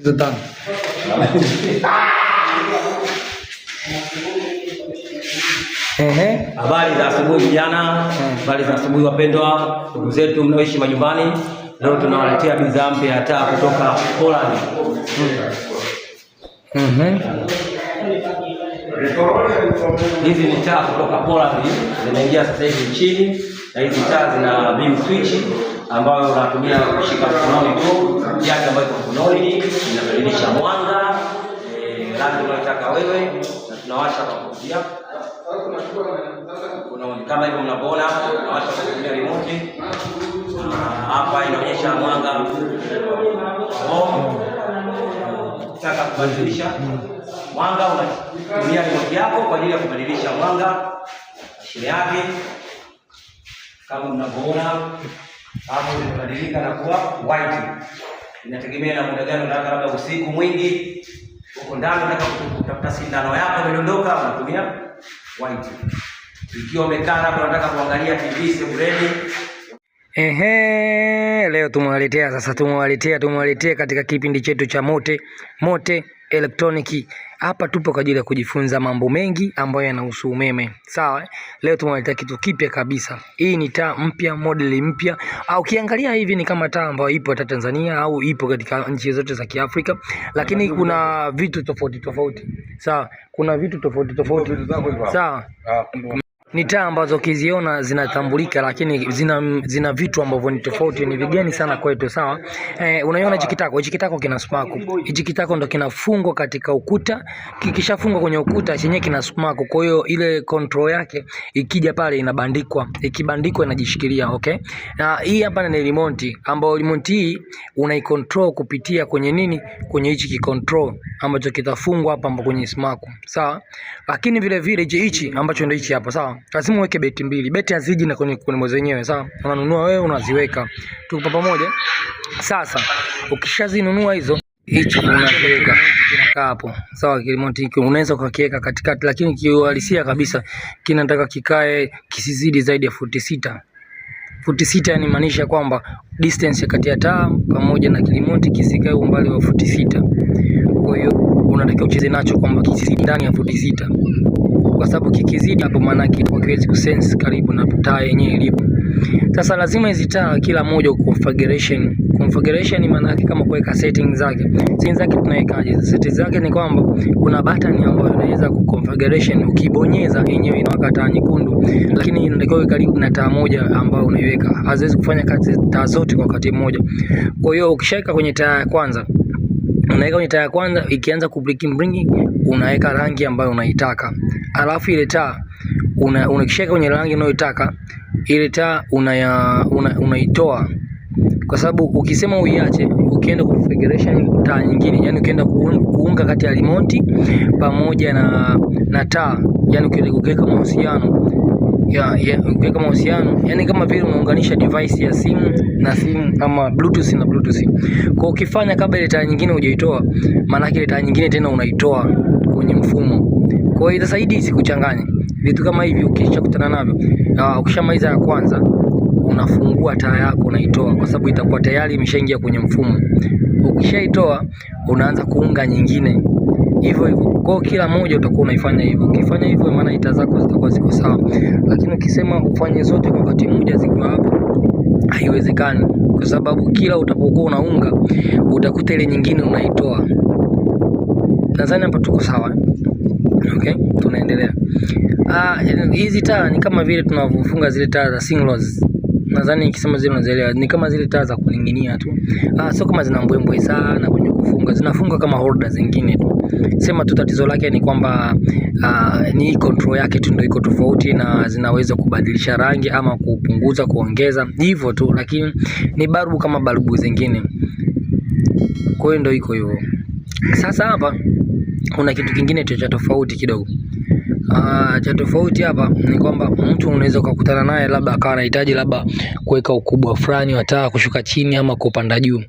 Hizo tano. Ehe. Habari za asubuhi vijana, habari za asubuhi wapendwa ndugu zetu mnaoishi majumbani. Leo tunawaletea bidhaa mpya ya taa kutoka Poland. Hizi ni taa kutoka Poland, zinaingia sasa hivi nchini, na hizi taa zina beam switch ambayo unatumia kushika mkononi tu, yake ambayo iko mkononi inabadilisha mwanga, rangi unayotaka wewe, na tunawasha kwa kupitia mkononi kama hivyo mnavyoona hapo, tunawasha kwa kutumia remote. Hapa inaonyesha mwanga home. Ukitaka kubadilisha mwanga unatumia remote yako kwa ajili ya kubadilisha mwanga, mashine yake kama mnavyoona hapo imebadilika na kuwa white. Inategemea na muda gani unataka, labda usiku mwingi uko ndani unataka kutafuta sindano yako imedondoka, unatumia white. Ikiwa umekaa labda unataka kuangalia TV sebuleni. Ehe, leo tumewaletea sasa, tumewaletea katika kipindi chetu cha Mote Mote Elektroniki. Hapa tupo kwa ajili ya kujifunza mambo mengi ambayo yanahusu umeme. Sawa, eh? Leo tumewaletea kitu kipya kabisa. Hii ni taa mpya, modeli mpya. Au ukiangalia hivi ni kama taa ambayo ipo hata Tanzania au ipo katika nchi zote za Kiafrika, lakini kuna vitu tofauti tofauti. Sawa, kuna vitu tofauti tofauti. Sawa. Ni taa ambazo ukiziona zinatambulika, lakini zina vitu ambavyo ni tofauti, ni vigeni sana kwetu. Sawa. Unaiona hichi kitako, hichi kitako kina spark. Hichi kitako ndo kinafungwa katika ukuta, kikishafungwa kwenye ukuta chenyewe kina spark. Kwa hiyo ile control yake ikija pale inabandikwa, ikibandikwa inajishikilia. Okay, na hii hapa ni remote, ambayo remote hii unaicontrol kupitia kwenye nini, kwenye hichi kicontrol ambacho kitafungwa hapa ambapo kwenye spark. Sawa, lakini vile vile hichi ambacho ndio hichi hapa. Sawa, lazima uweke beti mbili. Beti haziji na kwenye mwezi wenyewe. Sawa, unanunua wewe unaziweka, tuko pamoja. Sasa ukishazinunua hizo, hichi unakiweka kinakaa hapo. Sawa, remote hiki unaweza ukakiweka katikati, lakini kiuhalisia kabisa kinataka kikae kisizidi zaidi ya futi sita. Futi sita yani maanisha kwamba distance kati ya taa pamoja na remote kisikae umbali wa futi sita. Kwa hiyo unatakiwa ucheze nacho kwamba kisizidi ndani ya futi sita, kwa sababu kikizidi hapo maana yake hakiwezi kusense karibu na taa yenyewe ilipo. Sasa lazima hizi taa kila moja configuration. Configuration maana yake kama kuweka settings zake. Settings zake tunawekaje? Settings zake ni kwamba kuna button ambayo unaweza kuconfiguration, ukibonyeza yenyewe inawaka taa nyekundu, lakini inatakiwa iwe karibu na taa moja ambayo unaiweka. Haziwezi kufanya kazi taa zote kwa wakati mmoja. Kwa hiyo ukishaweka kwenye taa ya kwanza, unaweka kwenye taa ya kwanza, ikianza ku blinking blinking, unaweka rangi ambayo unaitaka. Alafu ile taa unakishaweka kwenye rangi unayoitaka, ile taa unaitoa, kwa sababu ukisema uiache, ukienda configuration taa nyingine, yani ukienda kuunga kati ya remote pamoja na taa, yani ukiweka mahusiano ukiweka mahusiano, yani kama vile unaunganisha device ya simu na simu ama Bluetooth na Bluetooth. Kwa ukifanya kabla ile taa nyingine hujaitoa, maana yake ile taa nyingine tena unaitoa kwenye mfumo. Kwa hiyo sasa hii isikuchanganye. Vitu kama hivi ukishakutana navyo, ukishamaliza ya kwanza unafungua taa yako unaitoa, kwa sababu itakuwa tayari imeshaingia kwenye mfumo. Ukishaitoa unaanza kuunga nyingine hivyo hivyo. Kwa hiyo kila moja utakuwa unaifanya hivyo. Ukifanya hivyo maana taa zako zitakuwa ziko sawa. Lakini ukisema ufanye zote kwa wakati mmoja zikiwa hapo, haiwezekani, kwa sababu kila utapokuwa unaunga utakuta ile nyingine unaitoa. Nadhani hapa tuko sawa. Okay, tunaendelea. Hizi taa ni kama vile tunavyofunga zile taa za singles. Nadhani nikisema zile unazielewa, ni kama zile taa za kuning'inia tu. Sio kama zina mbwembwe sana kwenye kufunga, zinafunga kama holder zingine tu. Sema tu tatizo lake ni kwamba ni control yake tu ndio iko tofauti, na zinaweza kubadilisha rangi ama kupunguza, kuongeza hivyo tu, lakini ni balbu kama balbu zingine. Kwa hiyo ndio iko hivyo. Sasa hapa kuna kitu kingine cha tofauti kidogo. Cha tofauti hapa ni kwamba mtu unaweza ukakutana naye labda akawa anahitaji labda kuweka ukubwa fulani wa taa kushuka chini ama kupanda juu.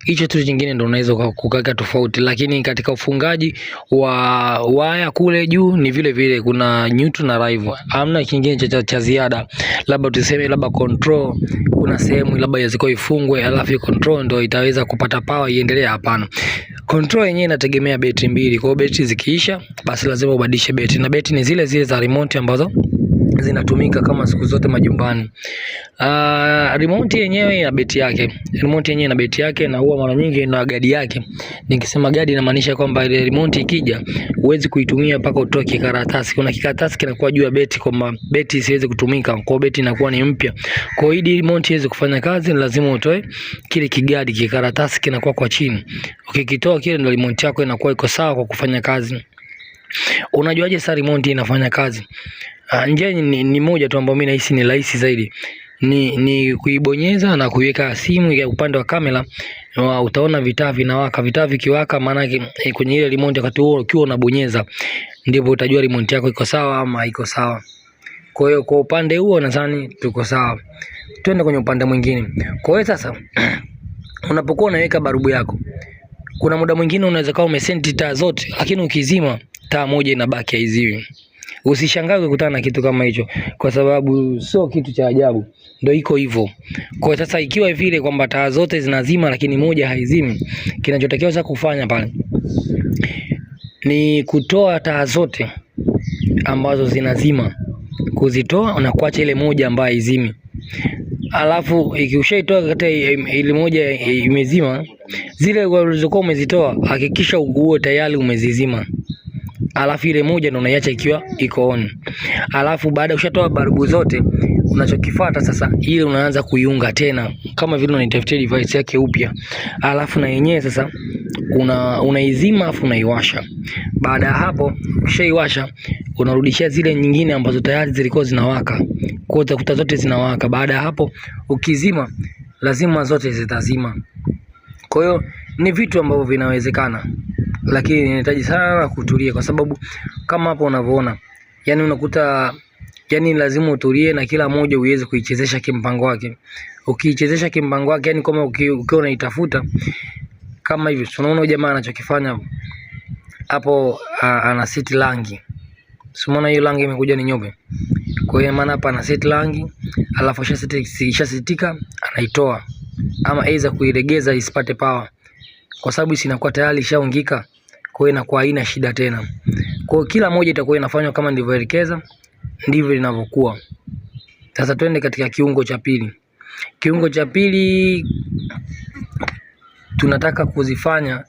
Hicho tu kingine ndio unaweza kukaweka tofauti, lakini katika ufungaji wa waya kule juu ni vile vile, kuna neutral na live, hamna kingine cha ziada. Labda tuseme labda control, kuna sehemu labda inaweza ifungwe, alafu control ndio itaweza kupata power iendelee. Hapana, control yenyewe inategemea betri mbili. Kwa hiyo betri zikiisha, basi lazima ubadilishe betri, na betri ni zile zile za remote ambazo zinatumika kama siku zote majumbani. Remote yenyewe ina beti yake. Remote yenyewe ina beti yake na huwa mara nyingi ina gadi yake. Nikisema gadi inamaanisha kwamba ile remote ikija huwezi kuitumia mpaka utoe kikaratasi. Kuna kikaratasi kinakuwa juu ya beti kwamba beti isiweze kutumika. Kwa hiyo beti inakuwa ni mpya. Kwa hiyo ili remote iweze kufanya kazi ni lazima utoe kile kigadi, kikaratasi kinakuwa kwa chini. Ukikitoa kile ndio remote yako inakuwa iko sawa kwa kufanya kazi. Unajuaje sasa remote inafanya kazi? Njia ni moja tu ambayo mimi nahisi ni rahisi zaidi ni kuibonyeza na kuiweka simu ya upande wa kamera, utaona vitaa vinawaka. Vitaa vikiwaka, maana yake kwenye ile remote wakati huo ukiwa unabonyeza, ndipo utajua remote yako iko sawa ama haiko sawa. Kwa hiyo kwa upande huo nadhani tuko sawa. Twende kwenye upande mwingine. Kwa hiyo sasa unapokuwa unaweka barubu yako, kuna muda mwingine unaweza kuwa umesenti taa zote, lakini ukizima taa moja inabaki haiziwi. Usishangae kukutana na kitu kama hicho, kwa sababu sio kitu cha ajabu, ndio iko hivyo. Kwa sasa ikiwa vile kwamba taa zote zinazima lakini moja haizimi, kinachotakiwa sasa kufanya pale ni kutoa taa zote ambazo zinazima, kuzitoa na kuacha ile moja ambayo haizimi. Alafu ikishaitoa kati ile moja imezima, zile ulizokuwa umezitoa hakikisha uwe tayari umezizima. Alafu ile moja ndio unaiacha ikiwa iko on. Alafu baada ushatoa balbu zote, unachokifuata sasa, ile unaanza kuiunga tena kama vile unaitafutia device yake upya. Alafu na yenyewe sasa unaizima afu unaiwasha. Baada ya hapo ukishaiwasha, unarudishia zile nyingine ambazo tayari zilikuwa zinawaka. Kwa hiyo utakuta zote zinawaka. Baada ya hapo ukizima, lazima zote zitazima. Kwa hiyo ni vitu ambavyo vinawezekana, lakini inahitaji sana kutulia, kwa sababu kama hapo unavyoona, yani unakuta yani lazima utulie na kila moja uweze kuichezesha kimpango wake. Ukiichezesha kimpango wake, yani kama ukiwa unaitafuta kama hivi, tunaona jamaa anachokifanya hapo, ana set rangi. Umeona hiyo rangi imekuja ni nyeupe. Kwa hiyo maana hapa ana set rangi, alafu ishasitika anaitoa, ama aidha kuilegeza isipate power, kwa sababu inakuwa tayari ishaungika. Kwa hiyo inakuwa haina shida tena. Kwa hiyo kila moja itakuwa inafanywa kama nilivyoelekeza, ndivyo linavyokuwa. Sasa twende katika kiungo cha pili. Kiungo cha pili tunataka kuzifanya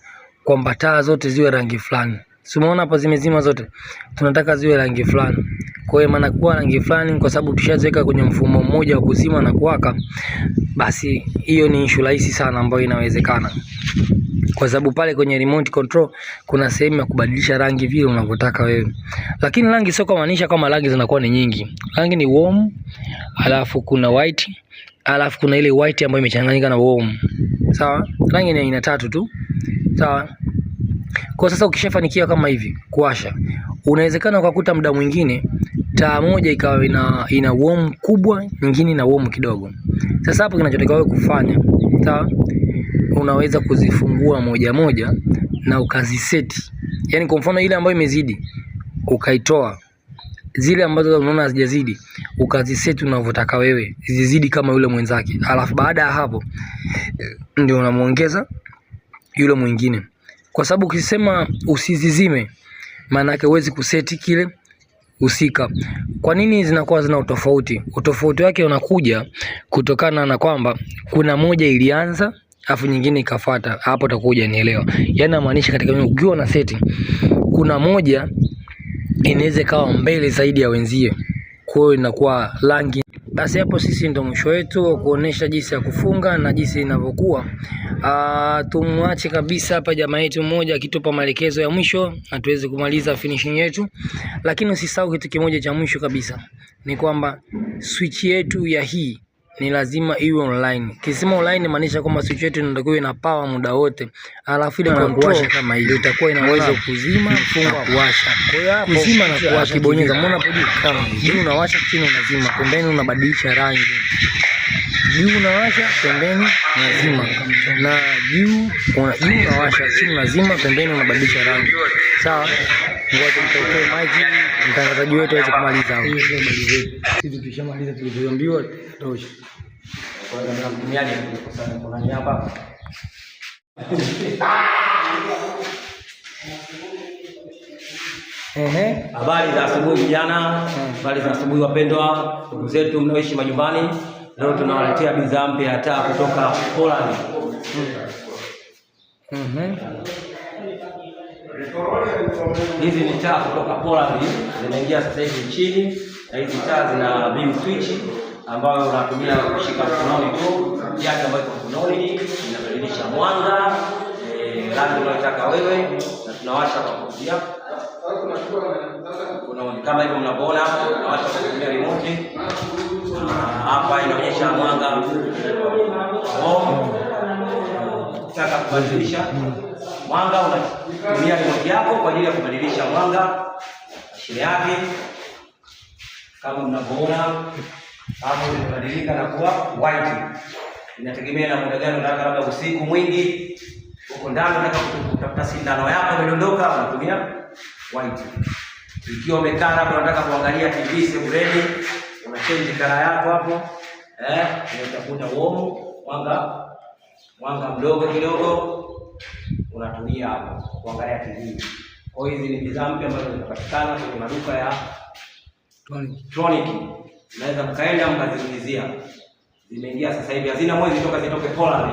kwamba taa zote ziwe rangi fulani. Si umeona hapo zimezima zote? Tunataka ziwe rangi fulani. Kwa hiyo maana kuwa rangi fulani, kwa sababu tushaziweka kwenye mfumo mmoja wa kuzima na kuwaka, basi hiyo ni issue rahisi sana ambayo inawezekana. Kwa sababu pale kwenye remote control kuna sehemu ya kubadilisha rangi vile unavyotaka wewe. Lakini rangi sio kumaanisha kama rangi zinakuwa ni nyingi. Rangi ni warm, alafu kuna white, alafu kuna ile white ambayo imechanganyika na warm. Sawa? Rangi ni aina tatu tu. Sawa? Kwa sasa ukishafanikiwa kama hivi kuwasha, unawezekana ukakuta muda mwingine taa moja ikawa ina warm kubwa, nyingine ina warm kidogo. Sasa hapo kinachotakiwa wewe kufanya, sawa? Unaweza kuzifungua moja moja na ukaziseti. Yaani kwa mfano ile ambayo imezidi ukaitoa, zile ambazo unaona hazijazidi ukaziseti unavyotaka wewe, zizidi kama yule mwenzake. Alafu baada ya hapo ndio unamuongeza yule mwingine, kwa sababu ukisema usizizime, maana yake huwezi kuseti kile husika. Kwa nini zinakuwa zina utofauti? Utofauti wake unakuja kutokana na kwamba kuna moja ilianza afu nyingine ikafuata. Hapo utakuja hujanielewa. Yaani namaanisha katika ukiwa na seti kuna moja inaweza ikawa mbele zaidi ya wenzie, kwa hiyo inakuwa rangi. Basi hapo sisi ndo mwisho wetu wa kuonesha jinsi ya kufunga na jinsi inavyokuwa. Tumwache kabisa hapa jamaa yetu mmoja akitupa maelekezo ya mwisho na tuweze kumaliza finishing yetu. Lakini usisahau kitu kimoja cha mwisho kabisa ni kwamba switch yetu ya hii ni lazima iwe online. Kisema online maanisha kwamba switch yetu inatakiwa ina power muda wote. Alafu ile control kama hiyo itakuwa ina uwezo kuzima, kufunga, kuwasha. Kwa hiyo hapo kuzima na kuwasha, kibonyeza, umeona hapo juu kama juu unawasha, chini unazima, pembeni unabadilisha rangi. Juu unawasha, pembeni unazima, na juu unawasha, chini unazima, pembeni unabadilisha rangi. Sawa, ngoja tumtoe maji mtangazaji wetu aweze kumaliza hapo. Sisi tushamaliza tulivyoambiwa, tosha. Ehe, habari za asubuhi vijana, habari za asubuhi wapendwa ndugu zetu mnaoishi majumbani. Leo tunawaletea bidhaa mpya ya taa kutoka Poland. Hizi ni taa kutoka Poland, zinaingia sasa hivi nchini, na hizi taa zina beam switch ambayo unatumia kushika mkononi tu, yake ambayo iko mkononi inabadilisha mwanga, rangi unayotaka wewe, na tunawasha kwa kutumia mkononi kama hivyo mnavyoona hapo, tunawasha kwa kutumia remote. Hapa inaonyesha mwanga home. Ukitaka kubadilisha mwanga unatumia remote yako kwa ajili ya kubadilisha mwanga mashine yake, kama mnavyoona hapo imebadilika na kuwa white. Inategemea na muda gani unataka, labda usiku mwingi uko ndani unataka kutafuta sindano yako imedondoka, unatumia white. Ikiwa umekaa labda unataka kuangalia TV sebuleni, una change kala yako hapo, unatafuta warm mwanga, mwanga mdogo kidogo unatumia hapo kuangalia TV. Kwa hiyo hizi ni bidhaa mpya ambazo zinapatikana kwenye maduka ya Tronic. Unaweza mkaenda mkaziulizia. Zimeingia sasa hivi, hazina mwezi toka zitoke Poland.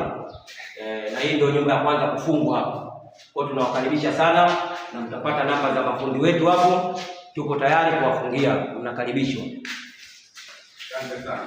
Na hii ndio nyumba ya kwanza kufungwa hapo. Kwa hiyo tunawakaribisha sana na mtapata namba za mafundi wetu hapo. Tuko tayari kuwafungia, mnakaribishwa. Asante sana.